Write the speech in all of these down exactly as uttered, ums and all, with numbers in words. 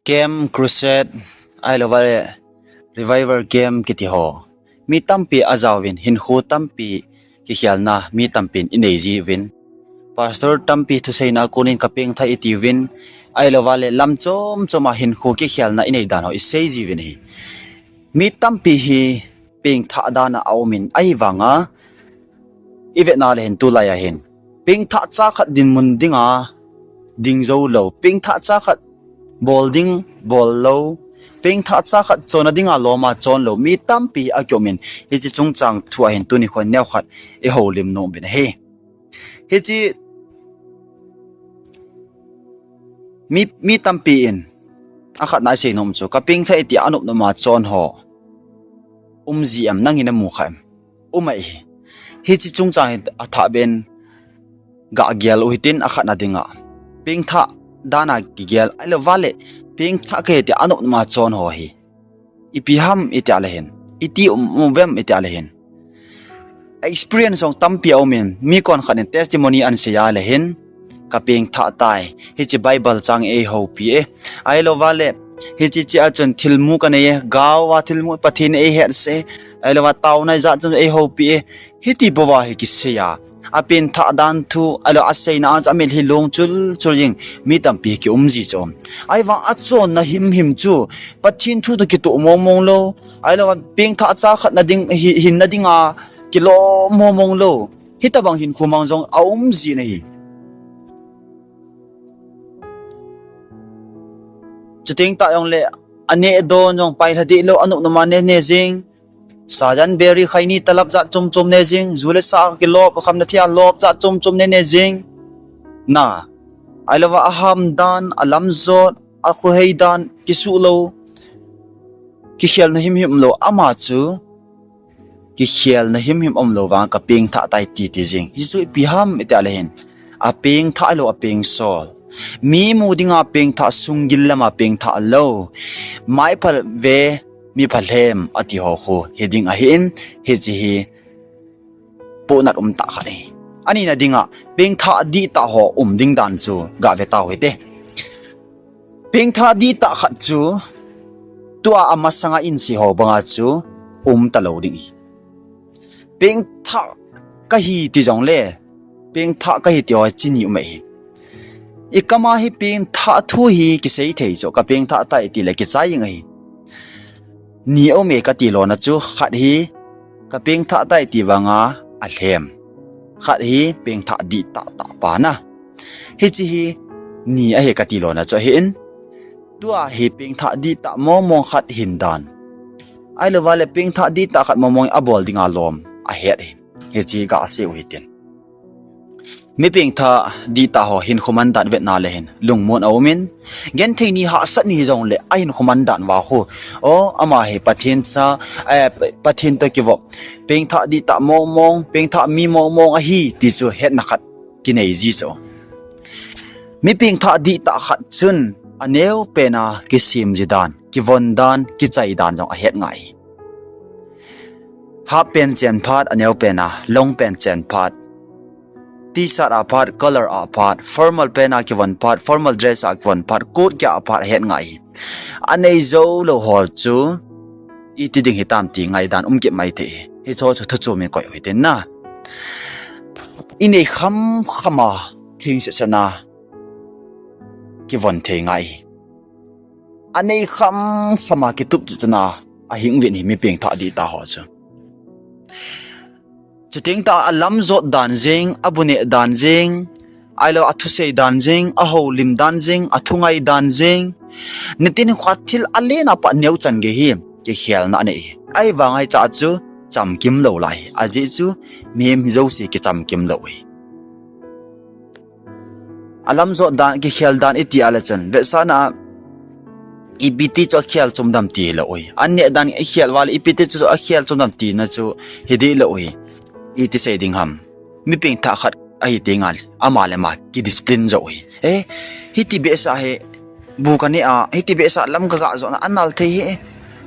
Camp, crusade, ahilouva le revival camp kiti ho. Mi tampi ajauvin, hinkho tampi kikhelna mi tampin inei jiuvin. Pastor tampi thuseina a konin kapengthah itiuvin, ahilouva le lam chom choma hinkho kikhelna inei dan ho isei jiuvin ahi. Mi tampi hi pengthah dan a aumin ahivanga, ivetna le hin tulai a hin pengthah cha khat dinmun dinga ding jou lou, pengthah cha khat bol ding bol lou, pengthah cha khat chonna dinga lom a chon lou mi tampi akiumin, hiche chungchang thu a hin tuni khon neokhat ihoulim nom uvin ahi. Hiche mi, mi tampi in akhatna isei nom chu, kapengthah iti a anop nop a chon ho um ji em, nangin namu kha em? Um ahi. Hiche chungchang hi athah ben gagel u hitin, akhatna dinga pengthah dan a kigel, ahilouva le pengthah kahi tia anop nop a chon ho hi ipi ham itia le hin, iti um, um uvem itia le hin, experience jong tampi aumin, mi konkhat in testimony ahin sei a le hin, kapengthah tai, hiche Bible chang eihoupi e, ahilouva le hiche chea chun thilmu kanei e, gaova thilmu, Pathen eihetsa e, ahilouva taona ijat chun eihoupi e, hiti bouva hi kisei a, apengthah dan thu, ahilou aseina a chu amel hi long chul chul jing mi tampi kium ji chu. Ahivang achonna himhim chu Pathen thu toh kitoh mong mong lou, ahilouva pengthah cha khat na ding, hi, hinna dinga kilom mong mong lou, hitobang hinkho mang jong aum jin ahi. Chuteng tah jongle aneh don jong pailha deh lou, anop nop a neh neh jing. Sajan biri khaini talap jat chom chom neh jing, ju le sa kilop, khamna thei a lop jat chom chom neh neh jing. Na, ahilouva aham dan, alamjot, akhohei dan kisuh lou, kikhelna himhim umlou, ama chu kikhelna himhim umlou vang kapengthah tai ti ti jing. Hichu ipi ham itia le hin, apengthah lou, apengsol. Mi mu dinga pengthah, sunggil lama pengthah lou, maipha ve, mipha lhem ati ho khu hiding ahin, hiche hi pohnat umtah khat ahi. Anina dinga pengthah dihtah ho um ding dan chu gave tau hite. Pengthah dihtah khat chu tua amasanga insei ho banga chu um talou ding ahi. Pengthah kahi ti jongle, pengthah kahi ti ho chini um ahi. Ikama hi pengthah thu hi kisei thei chu, kapengthah tai tile kichai jeng ahi. Ni aume kati lona chu, khat hi kapengthah tai ti vanga alhem, khat hi pengthah dihtah tah pa na. Hiche hi ni ahi kati lona chu ahin, tua hi pengthah dihtah mong mong khat hin dan, ahilouva le pengthah dihtah khat mong mong abol dinga lom ahet ahi. Hiche gasei u hitin. Mi pengthah dihtah ho hinkho man dan vetna le hin lungmon aumin, genthei ni hahsat ni hijongle ahinkho man dan uva khu, o, ama hi Pathen cha, eh, Pathen toh kivop, pengthah dihtah mong mong, pengthah mi mong mong ahi ti chu hetna khat kinei ji chu. Mi pengthah dihtah khat chun aneopen a kisem ji dan, kivon dan, kichai dan jong ahet ngai. Half pant chen phat aneopen a, long pant chen phat, T-shirt a phat, collar a phat, formal pant a kivon phat, formal dress a kivon phat, coat keh a phat ahet ngai. Anei jou lou ho chu iti ding hitam ti ngaidan um kit mai thei. Hicho chu thu chom in koi u hitin na. Inei kham kham a thengse sena kivon thei ngai. Anei kham kham a kitup chu chuna ahing uvin ahi mi pengthah dihtah ho chu. Chuteng tah alamjot dan jeng, abu neh dan jeng, ahilou athusei dan jeng, ahoulim dan jeng, athungai dan jeng, nitin khat thil alen a pat neochan gei hi kikhelna anei ahi. Ahivang hiche chu chamkim lou lai ahi. Ajeh chu mihem jouse kichamkim lou ahi. Alamjot dan, kikhel dan iti a le chun vetsahna a ipi ti chu akhel chom dem ti lou ahi. Anneh dan ikhel uva le ipi ti chu akhel chom dem tina chu hiding lou ahi. Iti sei ding ham? Mi pengthah khat ahi tengle ama le ama kidiscipline jou ahi. Eh, hiti behseh hi bu kaneh a, hiti behseh lam kaga jotna anal thei ahi.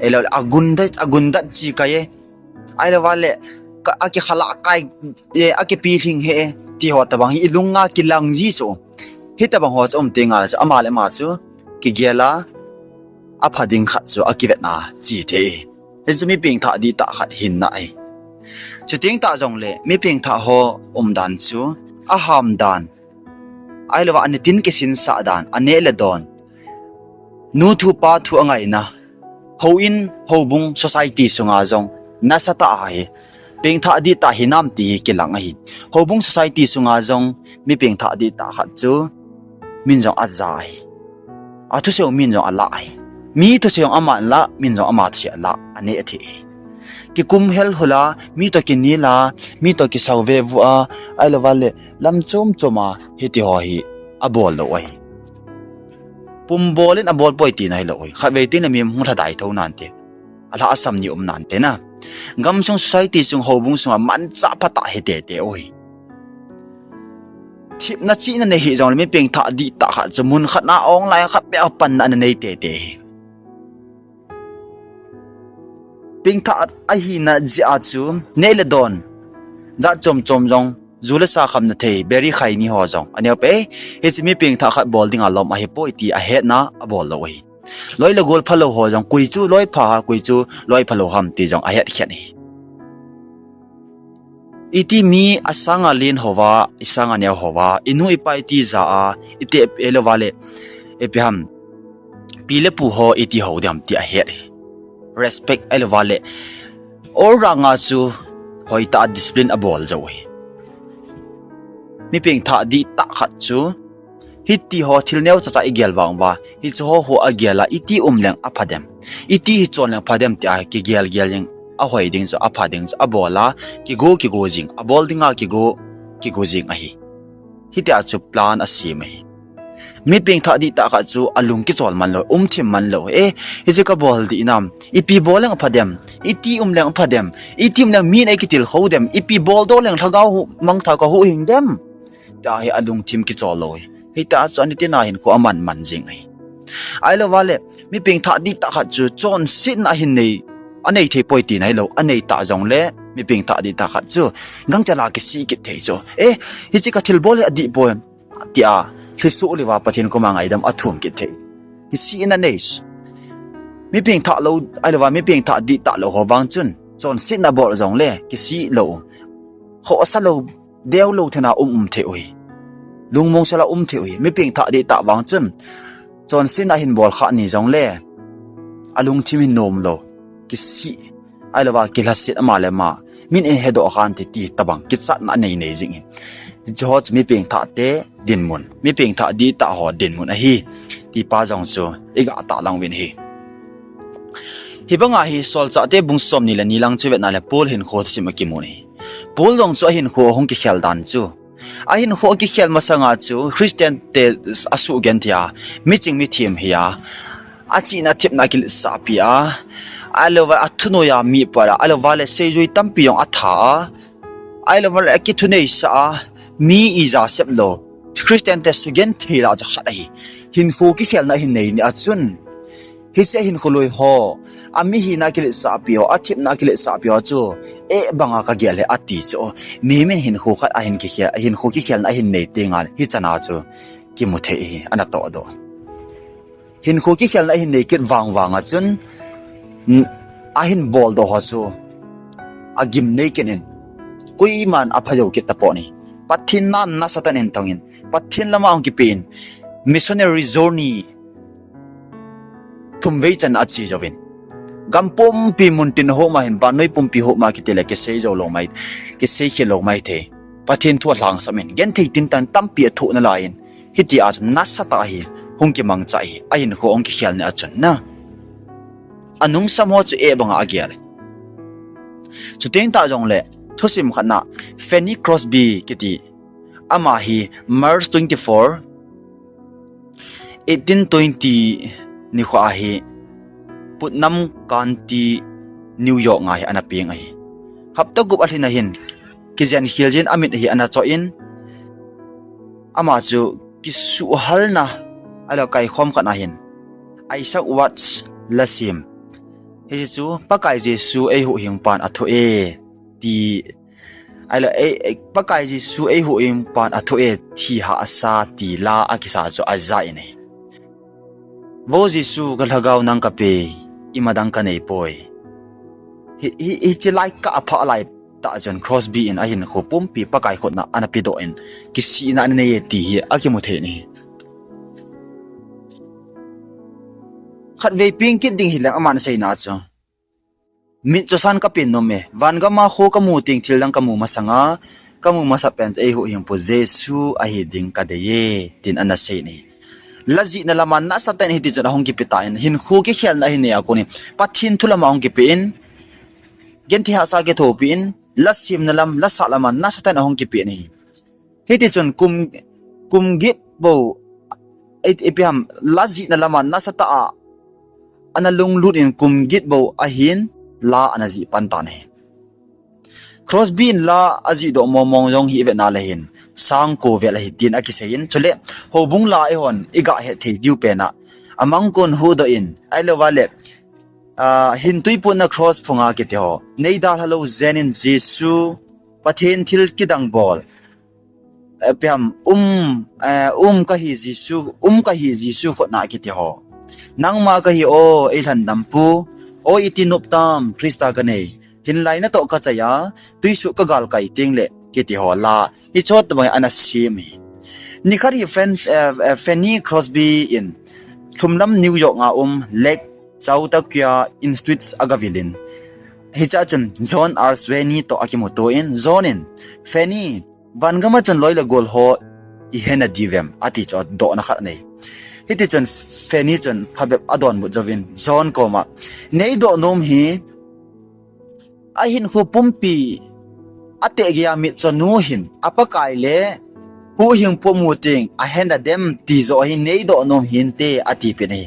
Ahilou le agundat, agundat chi kai e. Ahilou vale, ka, akikhalah kai e, akipilhing e, ti ho tobang hi ilunga kilang ji chu. Hitobang ho chu um tengle chu ama le ama chu kigel a, apha ding khat chu akivetna chi thei. Hichu mi pengthah dihtah khat hinna ahi. Chuteng tah jongle mi pengthah ho umdan chu aham dan, ahilouva anitin kisinsah dan, aneh le don, nu thu pa thu angaina, houin, houbung, society sunga jong nasatah ahi. Pengthah dihtah hinam ti hi kilang ahi. Houbung society sunga jong mi pengthah dihtah khat chu min jong aja ahi. Athusei u min jong alah ahi. Mi thusei jong aman lah, min jong ama thusei alah, aneh athei ahi. Kikum helhul a, mi toh kinel a, mi toh kisau vevu a, ahilouva le lam chom chom a hitiho hi abol lou ahi. Pumbol in abol poi tina hilou ahi. Khatvei tengle mi hung lhadai thou nante. Alhahsam ni um nante na. Gamsung society sung houbung sunga manchah phatah hi tete u ahi. Themna chihna nei hih jongle mi pengthah dihtah khat chu mun khat na online khat beh a panna ana nei tete ahi. Pengthah ahina jeh a chu neh le don jat chom chom jong, ju le sa khamna thei, beri khaini ho jong aneope. Hichu mi pengthah khat bol dinga lom ahipoi ti ahetna abol lou ahi. Loi le gol phalou ho jong koi chu loi pha ham, koi chu loi phalou ham ti jong ahet khen ahi. Iti mi asanga len houva, isanga neo houva, inu ipa iti ja a, iti ahilouva le, ipi ham, pi le pu ho iti hou ding ham ti ahet ahi. Respect ahilouva le, aura nga chu hoitah a discipline abol jou ahi. Mi pengthah dihtah khat chu hitiho thil neocha cha igel vang uva, hicheho ho agel a iti um leng apha dem, iti hichon leng pha dem tia kigel gel jing, ahoi ding chu, apha ding chu abol a, kigo kigo jing, abol dinga kigo kigo jing ahi. Hitia chu plan asem ahi. Mi pengthah dihtah khat chu alung kichol man lou, umthim man lou. Eh, hichu kabol dih nam, ipi bol leng apha dem, iti um leng apha dem, iti um leng min eikitilkhou dem, ipi boldoh leng lhagao mangthah kahuhhing dem, tia hi alungthim kichol lou ahi. Hitia chu anitin a hinkho aman man jing ahi. Ahilouva le, mi pengthah dihtah khat chu chonsetna ahin nei, anei thei poi tina hilou, anei tah jongle mi pengthah dihtah khat chu gangchal a kisih kit thei chu. Eh, hiche kathilbol hi adih poi, tia lhisoh leuva Pathen koma ngaidam athum kit thei. Kisihna nei. Mi pengthah lou, ahilouva mi pengthah dihtah lou ho vang chun chonsetna bol jongle kisih lou, khohsa lou, deulou thena um um thei u ahi. Lungmong sela um thei u ahi. Mi pengthah dihtah vang chun chonsetna ahin bol kha ni jongle alungthim hin nom lou, kisih, ahilouva kilhaset, ama le ama min eihedoh khante ti tobang kichatna anei nei jing ahi. Hicheho chu mi pengthah te dinmun, mi pengthah dihtah ho dinmun ahi, ti pa jong chu iga tahlang uvin ahi. Hibanga hi Solchahte bung somni le ni lang chu vetna le Paul hinkho thusim akimun ahi. Paul jong chu ahinkho hung kikhel dan chu, ahinkho akikhel masanga chu Christian te asuhgenthei a, miching mithem hi a, achihna thepna akiletsahpi a, ahilouva athunoi a mi pat a, ahilouva le seijui tampi jong atha a, ahilouva le akithuneisah a, mi ija sep lou, Christian te sugenthei lah chu khat ahi. Hinkho kikhelna ahin nei ni a chun, hiche hinkho lui ho, amihina akiletsahpi ho, athepna akiletsahpi ho chu, eh banga kagel e ati chu, mihem in hinkho khat ahin kikhel, hinkho kikhelna ahin nei tengle hichan a chu kimu thei ahi, anatohdoh. Hinkho kikhelna ahin nei kit vang vang a chun, ahin boldoh ho chu agimnei kit in, koiman aphajou kit tapon ahi. Pathen na nasatah in tongin, Pathen lama hung kipen, missionary journey thumvei chan ache jouvin, gam pumpi, muntin homa hin, vannoi pumpi homa kitile kisei jou lou mai, kisei khel lou mai thei. Pathen thu alhangsam in, genthei tintan tampi athoh nalai in, hitia chu nasatah hi hung kimangcha ahi, ahinkho hung kikhel ni a chun na, anungsam ho chu eh banga agel e. Chuteng tah jongle, thusim khatna, Fanny Crosby kiti, ama hi March twenty-four, eighteen twenty nikho ahi, Putnam County, New York nga hi ana peng ahi. Hapta gup alhin ahin, kijen khel jin amit hi ana choh in, ama chu kisuhhalna, ahilou kaikhom khat ahin, Isaac Watts lasem, hiche chu Pakai Jesu eihuhhing pan athoh e, ti, ahilou, Pakai Jesu eihuhhing pan athoh e, thi hahsa ti la akisa chu aja in ahi. Vo Jesu, ka lhagao nang ka pe, ima dang ka nei poi. Hi, hi, hiche lai kah a pha lai tah chun Crosby in ahinkho pumpi Pakai khut na ana pedoh in, kisihna ana nei e ti hi akimu thei in ahi. Khatvei peng kit ding hileng aman aseina chu, mit chosan ka pen nom e. Van gam a kho ka mu teng thil dang ka mu masang a, ka mu masat pen chu eihuhhingpu Jesu ahi ding ka dei e, tin ana sei in ahi. La jihna lam a nasatah in hiti chun ahung kipe tan, hinkho kikhelna ahi nei a kon in, Pathen thu lam a ahung kipe in, genthei hahsa kithopi in, la semna lam, la sah lam a nasatah in ahung kipe in ahi. Hiti chun kum, kum get bou, i, ipi ham, la jihna lam a nasatah a ana lunglut in kum get bou ahin la ana jih pan tan ahi. Crosby in la ajih doh mong mong jong hi i vet na le hin, sang ko vel ahi tin akisei in, chule houbung la eihon i ga het thei diu pen a, amang kon huhdoh in, ahilou va le, ah, hin tuiphutna cross phung a kiti ho, nei dalha lou jen in Jesu, Pathen thil kidang bol, eh, ipi ham, um, eh, um ka hi Jesu, um ka hi Jesu khut na kiti ho. Nangma ka hi o, ei lhandampu, o iti nop tam, Christa ka nei. Hinlai natoh ka chai a, tuisuh ka galkai teng le, kiti ho la, hiche tobang ana sem ahi. Nikhat hi Fran-, eh, eh, Fanny Crosby in, lhumlam New York a um, Lake Chautauqua Institute a gavil in, hiche a chun John R. Sweaney toh akimuto in, John in, Fanny, van gam a chun loi le gol ho i he nadiu vem, ati chu dohna khat anei. Hiti chun Fanny chun phabep adonbut jouvin, John koma, nei doh nom hi, ahinkho pumpi ateh gei a mitcho nu hin, a Pakai le huhhingpu amu teng ahe nadem ti joh hi nei doh nom hinte, ati peh in ahi.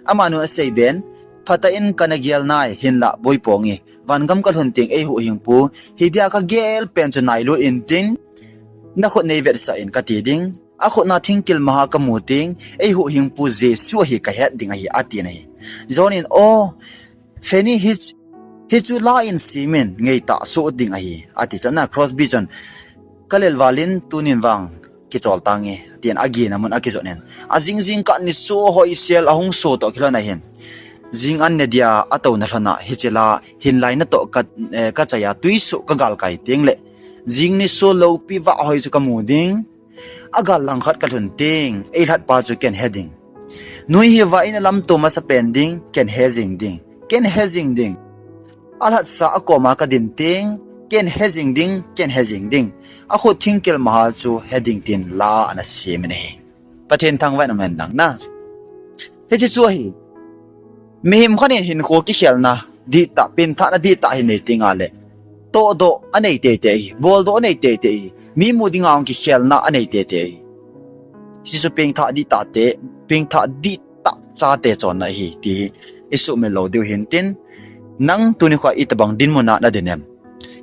Amanu asei ben, phatah in kana gel nai, hinlah boi ponge. Van gam ka lhun teng eihuhhingpu hi dia ka gel pen chu nailut intin, na khut nei vetsah in kati ding. A khut na thingkil maha ka mu teng, eihuhhingpu Jesu ahi ka het ding ahi, ati in ahi. John in, o, Fanny hi, hichu la in sem in, ngeitah soh ding ahi, ati chun a Crosby chun, ka lel val in tunin vang kichol tange, tin agena mun akijot in. Ajing jing kah niso hoisel ahung so toh kilhon ahin. Jing an ne dia atouna lhon a hiche la, hinlai natoh ka, eh, ka chai a tuisuh ka galkai teng le, jing niso loupi vah hoi chu ka mu ding. Agal langkhat ka lhun teng, ei lhatpa chu ken he ding. Nui hi vah in alamto masa pen ding, ken he jing ding. Ken he jing ding. Alhatsa akoma ka din teng, ken he jing ding, ken he jing ding. Akhut thingkil maha chu he ding tin la ana sem in ahi. Pathen thangvah in um hen lang na. Hiche chu ahi. Mihem khat in hinkho kikhelna dihtah, pengthahna dihtah hi nei teng a le, tohdoh anei teitei hi, boldoh anei teitei hi, mi mu dinga hung kikhelna anei teitei hi. Hichu pengthah dihtah te, pengthah dihtah chate chonna ahi ti hi isuhmil lou diu hintin, nang tunikho a itobang dinmun a nadin em?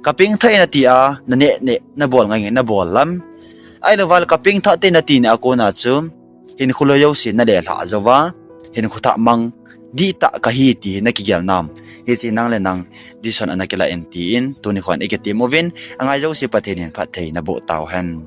Ka pengthah e nati a, naneh neh, nabol ngai ngai, nabol lam. Ahilou vale ka pengthah te nati na a kona chu, hinkho loi jouse nalelhah jouva, hinkho thah mang dihtah kahi ti nakigel nam? Hiche nang le nang decision ana kilah in tin, tuni khon ikitem uvin, angai jouse Pathen in phatthei naboh tauhen.